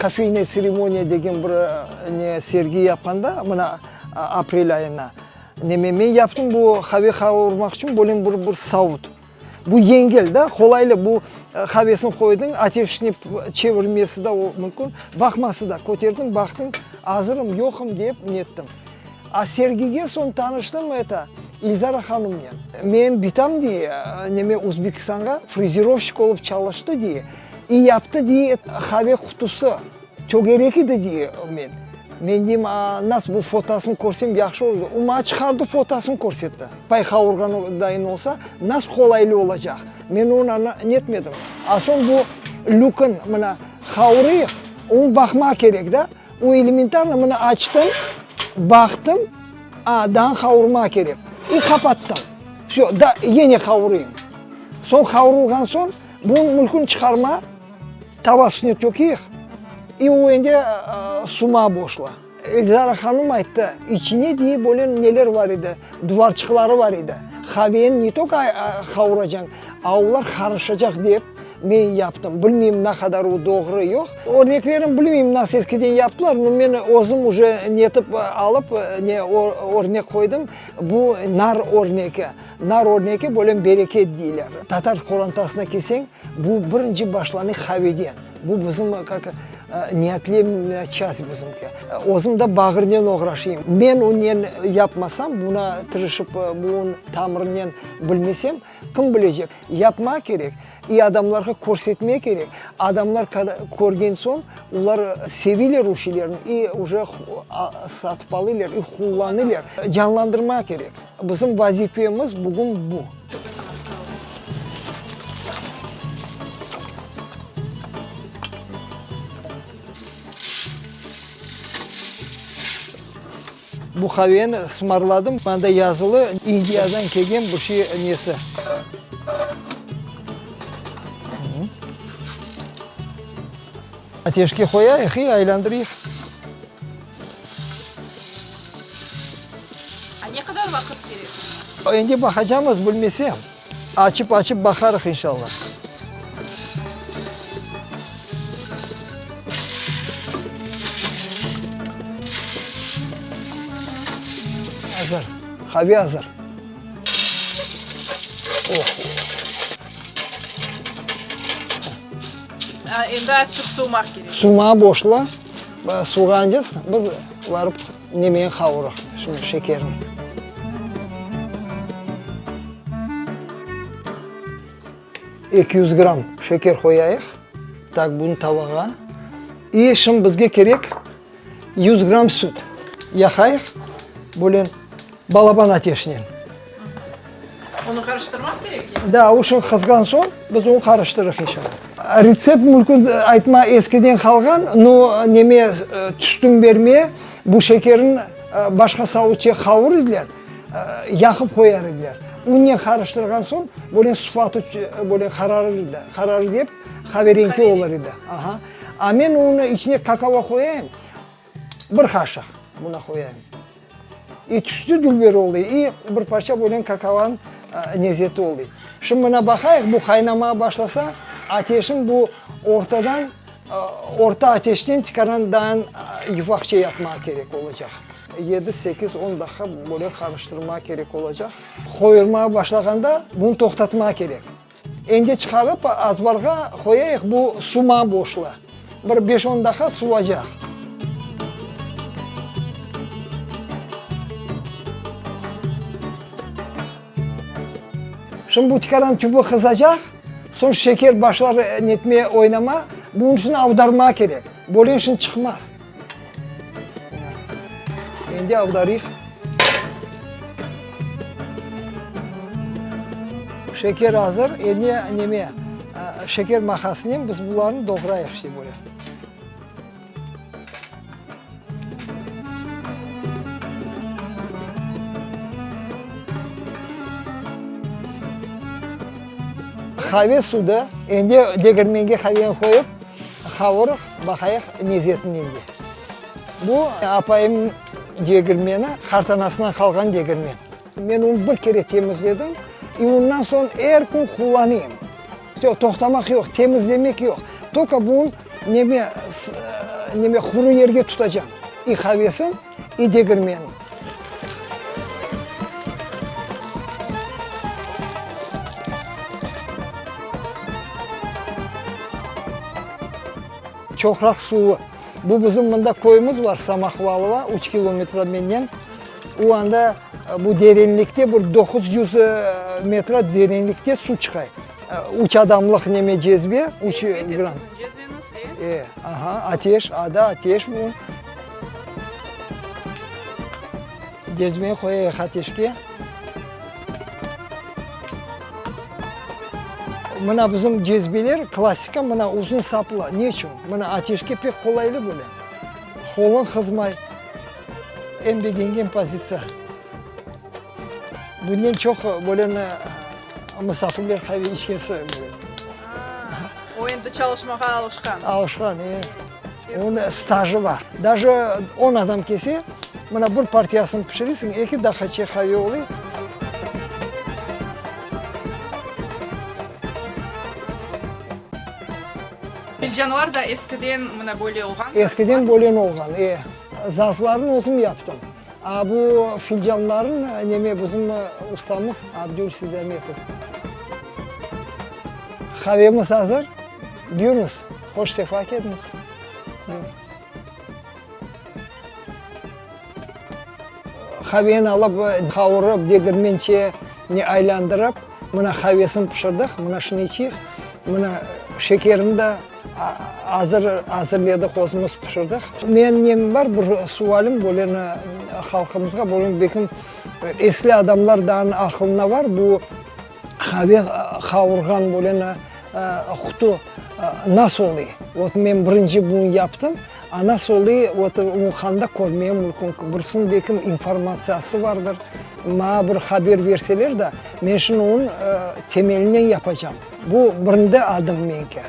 Kofeyna tseremoniya degen bir ne sergi yapqanda, mına aprel ayına, neme, men yaptım bu qave qavurmaq içün böyle bir bir savut. Bu yengil da, qolaylı, bu qavesini qoydıñ, ateşine çevirmesi da mümkün, baqması da, köterdiñ, baqtıñ, azırım, yoqım dep nettim. A sergige soñ tanıştım eto, İlzara hanımnen. Menim bitam dey, neme Uzbekistanğa frizirovşik olıp çalıştı dey, i yaptı dey qave qutusı, tögerek edi dey men. Men deyim, a nas bu fotasını körsem yahşı olur. O maña çıqardı fotasını körsetti. Pay qavurğan dayın olsa, nas qolaylı olacaq. Men onı netmedim. A soñ bu lükün mına qavurıyıq, onı baqmaq kerek da. O elementarno mına açtım, baqtım, a, daa qavurmaq kerek. İ qapattım. Vsö, da yene qavurayım. Soñ qavurılğan soñ, bunıñ mülkün çıqarma, tava üstüne tökeyik, i o endi suma boşla. Elzara hanım ayttı, içine diye böyle neler bar edi, duvarçıqları bar edi. Qaveni ne tolko qavuracañ, a olar qarışacaq dep men yaptım. Bilmeyim ne qadar o doğru, yoq. Örneklerini bilmeyim nasıl eskiden yaptılar, no men özüm uje netip alıp ne örnek qoydım. Bu nar örneki. Nar örneki böyle bereket deyler. Tatar qorantasına kelseñ, bu birinci başlanı qaveden. Bu bizim kak neotlemnaya çast bizimki. Özüm de bağırnen oğraşayım. Men onen yapmasam, buna tırışıp bunıñ tamırınen bilmesem, kim bilecek? Yapma kerek, i adamlarğa körsetme kerek. Adamlar körgen soñ, olar seviyler o şeylerni, i uje satıp alıylar, i qullanıylar. Canlandırma kerek. Bizim vazifemiz bugün bu. Bu qaveni sımarladım, mında yazılı, İndiyadan kelgen bir şey nesi. Ateşke qoyayıq i aylandırayıq. A ne qadar vaqıt kerek? Endi baqacamız, bilmesem. Açıp-açıp baqarıq, inşallah. Azır, qave azır. Oh! Endi azçıq suvumaq kerek. Suvumağa boşla. Suğancız, biz barıp nemeni qavurıq, şimdi şekerini. 200 gramm şeker qoyayıq, tak bunı tavağa. İ şimdi bizge kerek 100 gramm süt. Yaqayıq, böyle balaban ateşnen. Onı qarıştırmaq kerek ya? Da, o şimdi qızğan soñ biz onı qarıştırırıq inşallah. Retsept mümkün aytma eskiden qalğan, no neme tüstün berme, bu şekerin başqa savutça qavur ediler, yaqıp qoyar ediler. Unnen qarıştırğan soñ böyle sıfatı böyle qararır edi, qararır dep qaverenki olur edi. Aha. A men onı içine kakao qoyayım, bir qaşıq buna qoyayım. İ tüstü dülber oldı, i bir parça böyle kakaonıñ lezeti oldı. Şimdi mına baqayıq, bu qaynamağa başlasa, ateşin bu ortadan, orta ateşten tikaran daa yufaqça yapmağa kerek olacaq. Yedi, sekiz, on daqqa böyle qarıştırmağa kerek olacaq. Qoyurmağa başlağanda bunı toqtatmağa kerek. Endi çıqarıp azbarğa qoyayıq, bu suma boşla. Bir beş-on daqqa suvacaq. Şimdi bu tikaran tübü qızacaq, soñ şeker başlar netmeye, oynama, bunıñ içün avdarma kerek, böyle şimdi çıqmaz. Endi avdarıyıq. Şeker azır, endi neme, şeker maqasınen biz bularnı doğrayıq işte böyle. Qave sudı, endi degirmenge qaveni qoyıp, qavurıq, baqayıq lezetini endi. Bu apayım degirmeni, qartanasından qalğan degirmen. Men onı bir kere temizledim, i ondan soñ er kün qullanayım. Vse, toqtamaq yoq, temizlemek yoq. Tolko bunıñ. Neme, neme, quru yerge tutacam, i qavesin, i degirmenin. Çoqraq suvı. Bu bizim mında köyümiz var, Samahvalova, üç kilometre menden. O anda bu derinlikte bir 900 metre derinlikte suv çıqay. Üç adamlıq neme cezve, üç gram. Siziñ cezveñiz, e? E, aha, ateş, ada ateş bu. Cezveni qoyayıq ateşke. Mına bizim cezveler klassika, mına uzun saplı. Ne içün? Mına ateşke pek qolaylı böyle. Qoluñ qızmay. Eñ begengen pozitsiya. Bunen çoq böyle musafirler qave içkesi böyle. O endi çalışmağa alışqan. Alışqan, e. Onıñ stajı bar. Daje on adam kelse, mına bir partiyasını pişiresiñ, eki daqqaçe qave oluy. Filcanlar da eskiden mına böyle olğan? Eskiden böyle olğan, e. Zarflarnı özüm yaptım. A bu filcanların neme bizim ustamız Abdül Sidametov. Qavemiz azır. Buyurıñız, hoş sefa keldiñiz. Qaveni alıp, qavurıp, degirmençe ne aylandırıp, mına qavesini pişirdik, mına şunı içeyik. Mına şekerini de Azır azırledik, özümiz pişirdik. Menim nem bar, bir sualim böyle halqımızğa, böyle belkim esli adamlar daa aqılına bar, bu qave qavurğan böyle qutu nasıl oluy? Vot men birinci bunı yaptım, a nasıl oluy, vot onı qanda körmege mümkün? Birisiniñ belkim informatsiyası bardır, maña bir haber berseler de, men şimdi onıñ temelinen yapacam. Bu birinde adım menki.